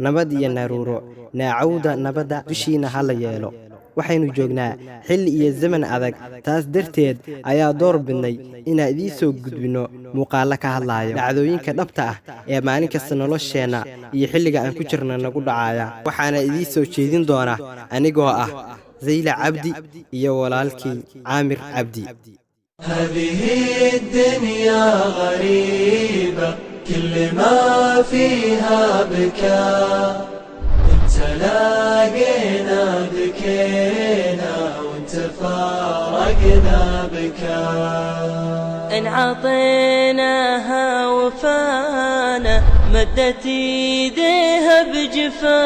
Nabad iyo naruuro, naacawda nabadda dushiina ha la yeelo. Waxaynu joognaa xilli iyo zaman adag. Taas darteed ayaa door bidnay inaan idiin soo gudbinno muuqaallo ka hadlaayo dhacdooyinka dhabta ah ee maalin kasta nolosheenna iyo xilliga aan ku jirna nagu dhacaya. Waxaana idiin soo jeedin doona anigoo ah Zayla Cabdi iyo walaalkii Caamir Cabdi. هذه الدنيا غريبة، كل ما فيها بكاء. انت لاقينا بكينا وانت فارقنا بكاء. إن عطيناها وفانا مدت ايديها بجفا،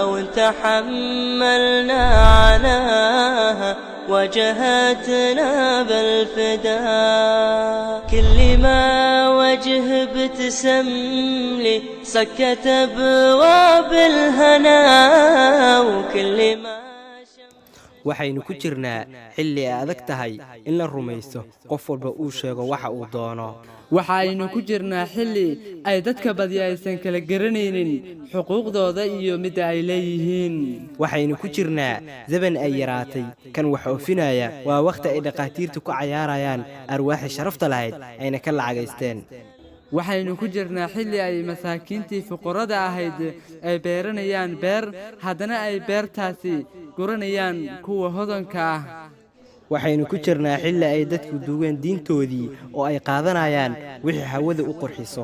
وإن تحملنا عناها واجهتنا بالفداء. كل ما وجه ابتسم لي سكت ابواب الهنا، وكل ما Waxaynu ku jirnaa xilli ay adag tahay in la rumaysto qof walba uu sheego waxa uu doono. Waxa aynu ku jirnaa xilli ay dadka badi aysan kala garanaynin xuquuqdooda iyo midda ay leeyihiin. Waxaynu ku jirnaa zaman ay yaraatay kan wax oofinaya. Waa wakhti ay dhakhaatiirtu ku cayaarayaan arwaaxii sharafta lahayd ayna ka lacagaysteen. Waxaynu ku jirnaa xilli ay masaakiintii fuqarada ahayd ay beeranayaan beer, haddana ay beertaasi guranayaan kuwa hodanka ah. Waxaynu ku jirnaa xilli ay dadku duugeen diintoodii oo ay qaadanayaan wixii hawada u qurxiso.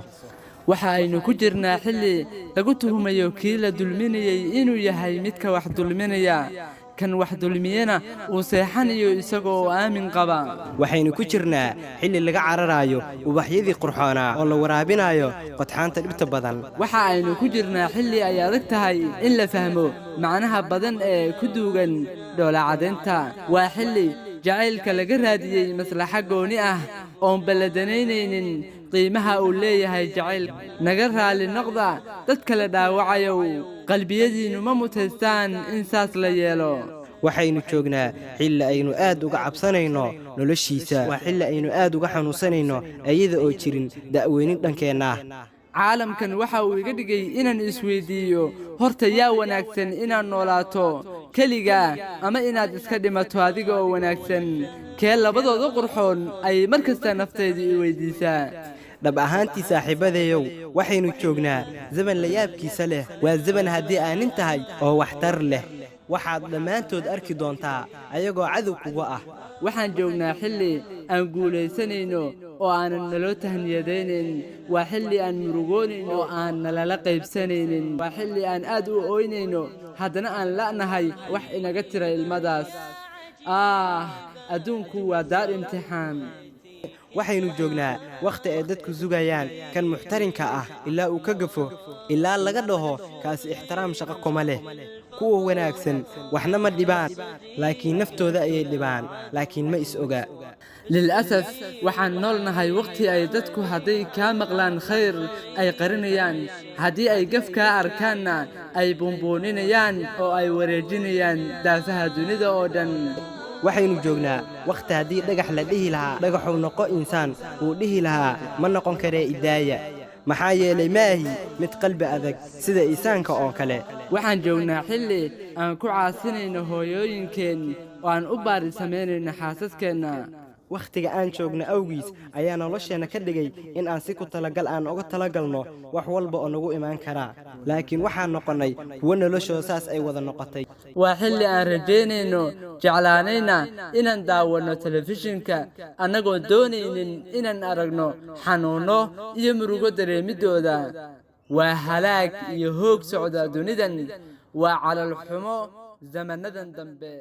Waxa aynu ku jirnaa xilli lagu tuhumayo kii la dulminayey inuu yahay midka wax dulminaya, kan wax dulmiyena uu seexanayo isaga oo aamin qaba. Waxaynu ku jirnaa xilli laga cararayo ubaxyadii qurxoonaa oo la waraabinayo qodxaanta dhibta badan. Waxa aynu ku jirnaa xilli ay adag tahay in la fahmo macnaha badan ee ku duugan dhoolacadaynta. Waa xilli jacaylka laga raadiyey maslaxa gooni ah oon balladanaynaynin qiimaha uu leeyahay jacayl. Naga raali noqda dad kale dhaawacayow, qalbiyadiinnu ma mutaystaan in saas la yeelo. Waxaynu joognaa xilli aynu aad uga cabsanayno noloshiisa. Waa xilli aynu aad uga xanuunsanayno iyada oo jirin da'weynin dhankeenna ah. Caalamkan waxa uu iga dhigay inaan isweydiiyo: horta yaa wanaagsan, inaad noolaato keligaa ama inaad iska dhimato adiga oo wanaagsan? Kee labadooda qurxoon ayay mar kasta naftaydu i weydiisaa. Dhab ahaantii, saaxiibadeeyow, waxaynu joognaa zaman la yaabkiisa leh. Waa zaman haddii aanin tahay oo waxtar leh waxaad dhammaantood arki doontaa ayagoo cadow kuga ah. Waxaan joognaa xilli aan guulaysanayno oo aanan naloo tahniyadaynayn. Waa xilli aan murugoonayno oo aan nalala qaybsanaynin. Waa xilli aan aad u ooynayno, haddana aan la'nahay wax inaga tira ilmadaas. Ah, adduunku waa daar imtixaan. Waxaynu joognaa wakhti ay dadku sugayaan kan muxtarinka ah ilaa uu ka gafo, ilaa laga dhaho kaasi ixtiraam shaqo kuma leh. Kuwa wanaagsan waxna ma dhibaan, laakiin naftooda ayay dhibaan, laakiin ma is oga. Lil'asaf, waxaan nool nahay wakhti ay dadku hadday kaa maqlaan khayr ay qarinayaan, haddii ay gaf kaa arkaanna ay buunbuuninayaan oo ay wareejinayaan daafaha dunida oo dhan. Waxaynu joognaa wakhti haddii dhagax la dhihi lahaa "Dhagaxuu, noqo insaan," uu dhihi lahaa "Ma noqon karee, idaaya," maxaa yeelay maahi mid qalbi adag sida insaanka oo kale. Waxaan joognaa xilli aan ku caasinayno hooyooyinkeen oo aan u baari samaynayno xaasaskeenna. Wakhtiga aan joogno awgiis ayaa nolosheenna ka dhigay in aan si ku talagal aan uga talagalno wax walba oo nagu imaan karaa, laakiin waxaan noqonnay kuwo noloshooda saas ay wada noqotay. Waa xilli aan rajaynayno, jeclaanayna inaan daawanno telefishinka annagoon doonaynin inaan aragno xanuunno iyo murugo dareemiddooda. Waa halaag iyo hoog socda dunidan. Waa calal xumo zamanadan dambe.